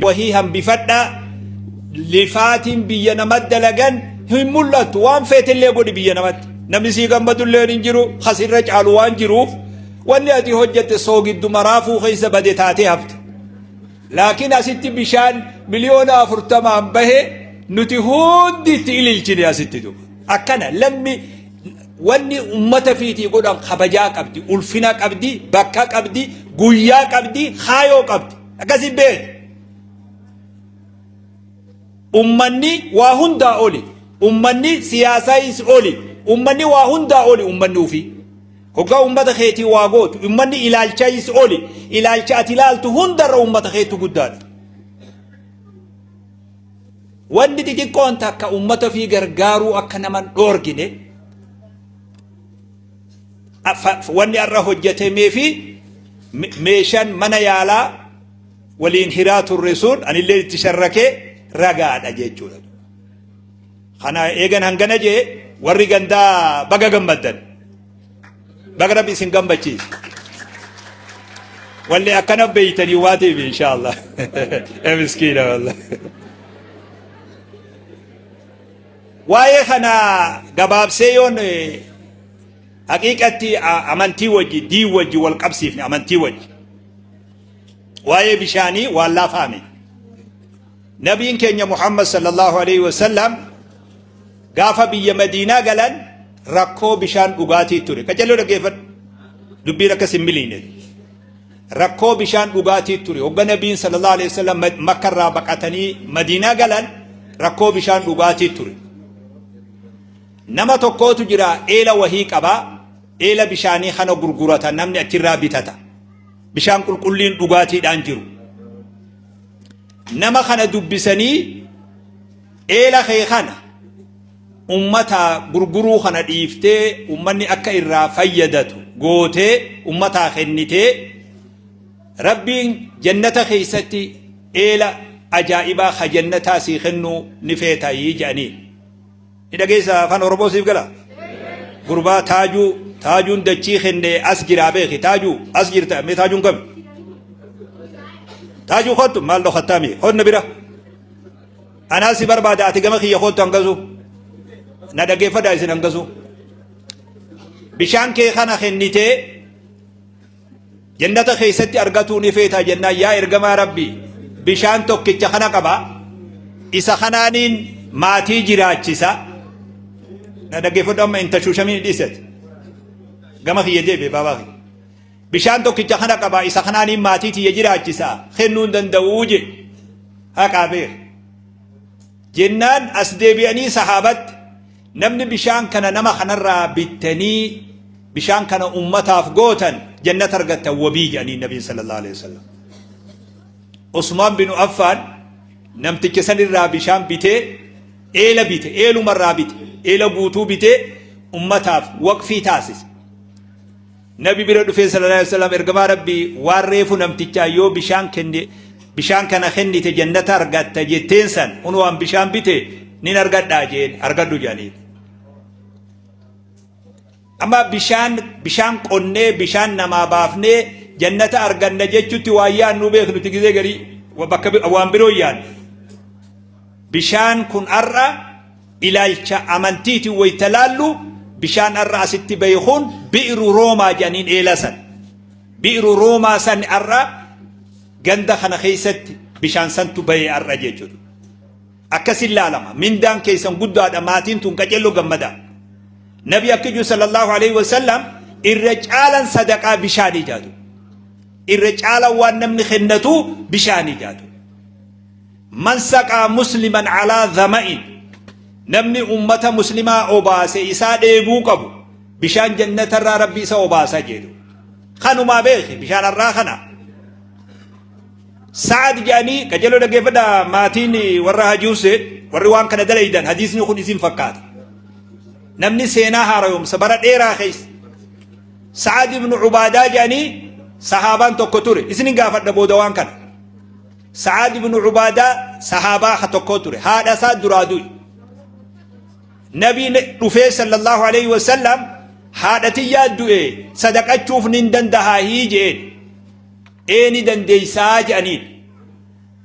Wahii hambifadhaa lifaatiin biyya namatti dalagan hin mul'attu. Waan feetellee godhi biyya namatti. Namni sii gammadulleen hin jiru, kasirra caalu waan jiruuf wanni ati hojjette soogidduma raafuu keessa bade taatee hafte. Laakiin asitti bishaan 40,000,000 bahe nuti hundi itti ililchine asitti duba. Akkana lammi wanni ummata fiitii godhan kabajaa qabdi, ulfina qabdi, bakka qabdi, guyyaa qabdi, kaayoo qabdi. Akkasii beeki. Ummanni waa hundaa oli. Ummanni siyaasaayis oli. Ummanni waa hundaa oli ummanni ofii. Hoggaa ummata keetii waa gootu ummanni ilaalchaayis oli. Ilaalcha ati ilaaltu hundarra ummata keetu guddaadha. Wanni xixiqqoon takka ummata ofii gargaaruu akka naman dhoorgine wanni har'a hojjetamee fi meeshaan mana yaalaa waliin hiraa turre sun anillee itti sharrakee ragaadha jechuudha. Kana eegan hangana jee warri gandaa baga gammaddan. Baga rabbi isin gammachiise. Walli akkana beeytanii waa ta'eef inshaallah. Miskiina wallah. Waa'ee kana gabaabsee yoon haqiiqatti amantii wajji diin wajji wal qabsiifne amantii wajji. Waa'ee bishaanii waan laafaame. Nabiin keenya Muhammad sallallahu alaihi wasallam gaafa biyya Madiinaa galan rakkoo bishaan dhugaatii ture. Qaccalloo dhaggeeffadhu. Dubbiin akkas hin miliine. Rakkoo bishaan dhugaatii ture. Hogga Nabiin sallallahu alaihi wasallam Makka irraa baqatanii Madiinaa galan rakkoo bishaan dhugaatii ture. Nama tokkootu jira eela wahii qaba. Eela bishaanii kana gurgurata namni achirraa bitata. Bishaan qulqulliin dhugaatiidhaan jiru. Nama kana dubbisanii eela kee kana ummata gurguruu kana dhiiftee ummanni akka irraa fayyadatu gootee ummataa kennitee Rabbiin jannata keessatti eela ajaa'ibaa ka jannataa sii kennuu ni feetayii jedhaniin. Ni dhageessa afaan Oromoo siif gala? Gurbaa taajuu taajuun dachii kenne as jiraa beeki taajuu as jirta mee taajuun kami? Taajuu kottu maal dhokattaa mee honna bira. Anaa si barbaada ati gama kiyya kottu hangasu. Na dhageeffadhaa isin hangasu. Bishaan kee kana kennitee Jannata keessatti argatuu ni feetaa jennaan yaa ergamaa Rabbii bishaan tokkicha kana qaba isa kanaaniin maatii jiraachisa. Na dhaggeeffadhu amma hin tashuushamiin dhiisati. Gama kiyya deebi'e baabaa kiyya. Bishaan tokkicha kana qaba isa kanaaniin maatii tiyya jiraachisa kennuu hin danda'uu jedhe. Haqaa beeka. Jennaan as deebi'anii sahaabatti Namni bishaan kana nama kanarraa bittanii bishaan kana ummataaf gootan jannata argattan wabii jedhanii nabiin sallallahu alaihi wasallam. Usmaan bin Affaan namticha sanirraa bishaan bitee eela bite eelumarraa bite eela guutuu bitee ummataaf waqfii taasise. Nabi bira dhufee sallallahu alaihi wasallam ergamaa Rabbii waan reefu namtichaa yoo bishaan kenne bishaan kana kennite jannata argatta jetteen san kun waan bishaan bite nin argadhaa jeen argadhu jedhaniin. Amma bishaan bishaan qonnee bishaan namaa baafnee jannata arganna jechutti waan yaadnu beeknuti gizee garii bakka waan biroo yaadnu. Bishaan kun har'a Ilaalcha amantiitiin wayta laallu bishaan arra asitti bahe kun bi'ru roomaa jedhaniin eela san. Bi'ru roomaa san arra ganda kana keessatti bishaan santu bahe arra jechuudha. Akkasin laalama. Mindaan keessan guddaadha maatiin tun qacello gammada. Nabi akka jiru sallallahu alaihi wasallam irra caalan sadaqaa bishaanii jaatu. Irra caalan waan namni kennatu bishaanii jaatu. Man saqaa musliman alaa dhama'in namni ummata muslimaa obaase isaa dheebuu qabu bishaan jannatarraa rabbi isa obaasa jedhu kanumaa beeki bishaan har'aa kana Sa'ad jedhanii qajeeloo dhaggeeffadha maatiin warra Hajii Hussein warri waan kana dalaydan hadiisni kun isin fakkaata namni seenaa haarayoomsa bara dheeraa keessa Sa'ad ibn Ubaadaa jedhanii sahaabaan tokko ture isinin gaafadha booda waan kana Sa'aad ibn Ubaadaa sahaabaa ka tokkoo ture. Haadha isaa duraa du'e. Nabiin dhufee sallallahu alaihi wasallam haadha tiyyaa du'e sadaqachuuf nin dandahaa hii je'een. Ee ni dandeessaa je'aniin.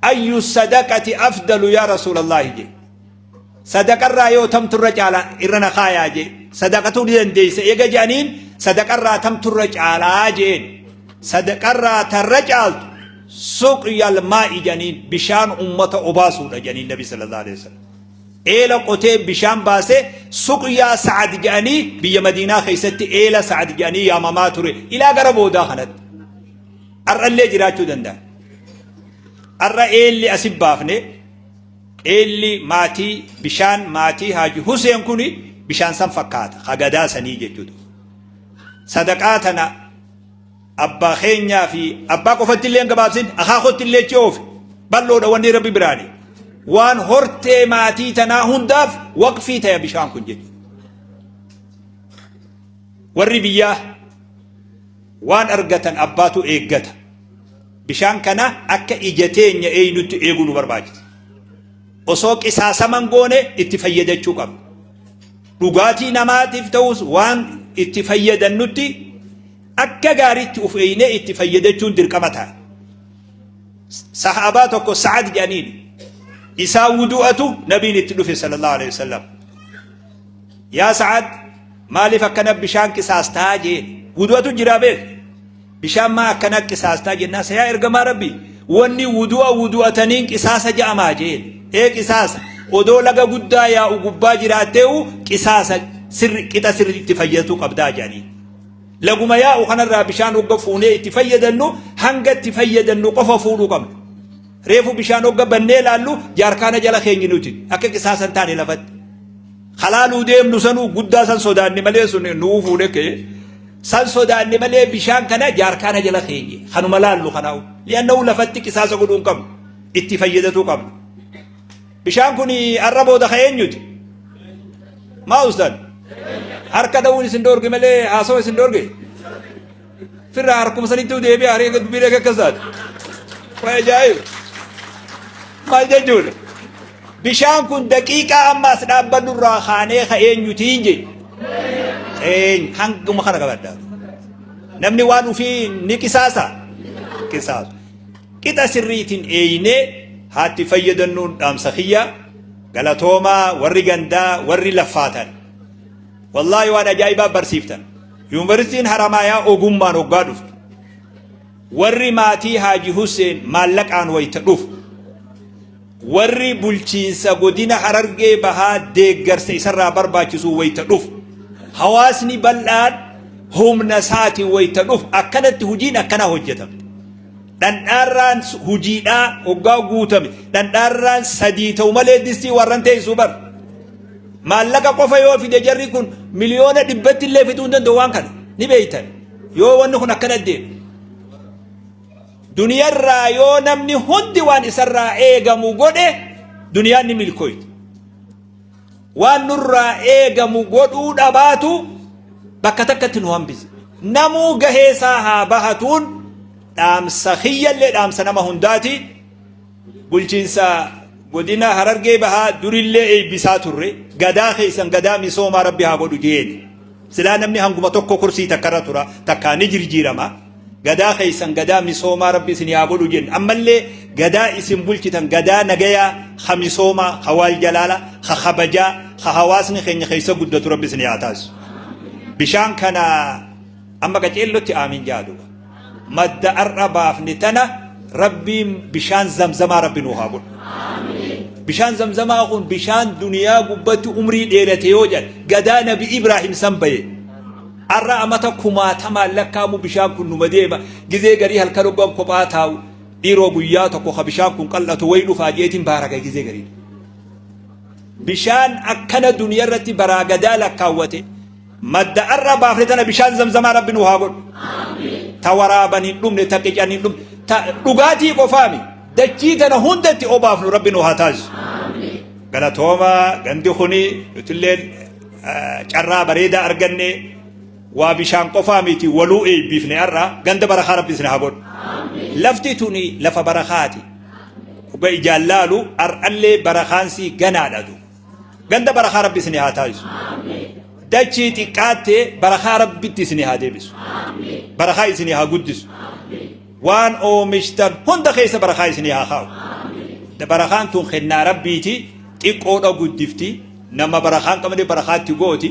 Ayyu sadaqati afdalu yaa Rasuulallaahi jee. Sadaqarraa yoo tamtu irra caala irra na kaayaa jee. Sadaqatuu ni dandeessa eega je'aniin sadaqarraa tamtu irra caalaa jeen. Sadaqarraa tarra caaltu suqyal maa'i jedhaniin bishaan ummata obaasuudha jedhaniin Nabi sallallahu alaihi wasallam. Eela qotee bishaan baasee suqyaa Sa'ad jedhanii biyya Madiinaa keessatti eela Sa'ad jedhanii yaamamaa ture ilaa gara boodaa kanatti. Har'allee jiraachuu danda'a. Har'a eelli asi baafne eelli maatii bishaan maatii Haaji Huseen kun bishaan san fakkaata hagadaa sanii jechuudha. Sadaqaa tana abbaa keenyaa fi abbaa qofatti illee hin gabaabsin akaakotti illee achi oofe bal'oodha wanni rabbi biraani. Waan hortee maatii tanaa hundaaf waqfii ta'e bishaan kun jechuudha. Warri biyyaa Waan argatan abbaatu eeggata. Bishaan kana akka ija teenya eeynutti eeguu nu barbaachisa. Osoo qisaasama hin goone itti fayyadachuu qabna. Dhugaatii namaatiif ta'us waan itti fayyadannutti akka gaariitti of eeynee itti fayyadachuun dirqama ta'a. Sahaabaa tokko Sa'ad jedhaniin isaa wudu'atu nabiin itti dhufe sallallahu alaihi wasallam. Yaa Sa'ad maaliif akkana bishaan qisaastaa jeen wudu'atu jiraa beek bishaan maa akkana qisaastaa jennaa sa yaa ergamaa rabbi wanni wudu'a wudu'ataniin qisaasa ja'amaa jeen ee qisaasa odoo laga guddaa yaa'u gubbaa jiraattee'u qisaasa sirri qixa sirri itti fayyadatu qabdaa jedhanii laguma yaa'u kanarraa bishaan hogga fuunee itti fayyadannu hanga itti fayyadannu qofa fuudhuu qabna reefu bishaan hogga bannee laallu jaarkaana jala keenyi nuti akka qisaasa hin taane lafatti Halaaluu deemnu sanuu guddaa san sodaanne malee sun nuu fuudhe ka'e. San sodaanne malee bishaan kana jaarkaana jala keenye. Kanuma laallu kanaa'u. Li'annahu lafatti qisaasa godhuu hin qabnu. Itti fayyadatuu qabnu. Bishaan kun har'a booda ka eenyuti? Maa ustaan? Harka dha'uun isin dhoorge malee haasawa isin dhoorge? Firraa harkuma sanittuu deebi'a haree dubbiin eega akkas taate. Waa ajaa'iba. Maal jechuudha? Bishaan kun daqiiqaa amma as dhaabbannu irraa kaanee ka eenyutiin jee. Eenyu hanguma kana qabadhaa. Namni waan ofii ni qisaasa. Qisaasu. Qixa sirriitiin eeynee haatti fayyadannuun dhaamsa kiyya galatoomaa warri gandaa warri laffaatan. Wallaahi waan ajaa'ibaa barsiiftan. Yuunivarsiitiin Haramaayaa ogummaan hoggaa dhuftu. Warri maatii Haaji Husseen maallaqaan wayita dhufu. Warri bulchiinsa godina Harargee Bahaa deeggarsa isarraa barbaachisu wayita dhufu. Hawaasni bal'aan humna isaatiin wayita dhufu akkanatti hojiin akkanaa hojjetamte. Dhandhaarraan hojiidhaa hoggaa guutame dhandhaarraan sadii ta'u malee distii warran teessuu bar. Maallaqa qofa yoo fide jarri kun miliyoona dhibbatti illee fixuu hin danda'u waan kana ni beeytan yoo wanni kun akkana deeme. Duniyarraa yoo namni hundi waan isarraa eegamu godhe duniyaan ni milkooyti. Waan nurraa eegamu godhuu dhabaatu bakka takkatti nu hambise. Namuu gahee isaa haa bahatuun dhaamsa kiyyallee dhaamsa nama hundaati. Bulchiinsa godina Harargee Bahaa durillee eebbisaa turre gadaa keessan gadaa misoomaa rabbi haa godhu jeeni. Silaa namni hanguma tokko kursii takkarra tura takkaa ni jirjiirama. Gadaa keessan gadaa misoomaa rabbi isin haa godhu jenna. Ammallee gadaa isin bulchitan gadaa nagayaa ha misoomaa ha waal jalaala ha kabajaa ha hawaasni keenya keessa guddatu rabbi isin haa taasisu. Bishaan kana amma qaceellotti aamiin jaa duba. Madda ar'a baafne tana rabbiin bishaan zamzamaa rabbi nuu haa godhu. Bishaan zamzamaa kun bishaan duniyaa gubbatti umrii dheerate yoo jedhan gadaa nabi Ibraahim san baye. Ar'a amata kumaatamaan lakkaamu bishaan kun numa deema. Gizee garii halkan hoggan kophaa taa'u dhiiroo guyyaa tokko ka bishaan kun qal'atu wayi dhufaa jeetiin baaraga gizee garii. Bishaan akkana duniyaa irratti baraa gadaa lakkaawwate. Madda arra baafne tana bishaan zamzamaa rabbi nu haa godhu. Ta waraaban hin dhumne, ta qican hin dhumne, ta dhugaatii qofaami. Dachii tana hundatti obaafnu rabbi nu haa taasisu. Galatooma gandi kuni nutillee carraa bareedaa arganne waa bishaan qofaa miti waluu eebbifne har'a ganda barakaa rabbi isin haa godhu. Lafti tuni lafa barakaati. Dhuga ijaan laalu har'allee barakaansii ganaadha. Ganda barakaa rabbi isin haa taasisu. Dachii xiqqaatte barakaa rabbitti isin haa deebisu. Barakaa isin haa guddisu. Waan oomishtan hunda keessa barakaa isin haa kaa'u. Barakaan tun kennaa Rabbiiti. Xiqqoodha guddifti. Nama barakaan qabne barakaatti gooti.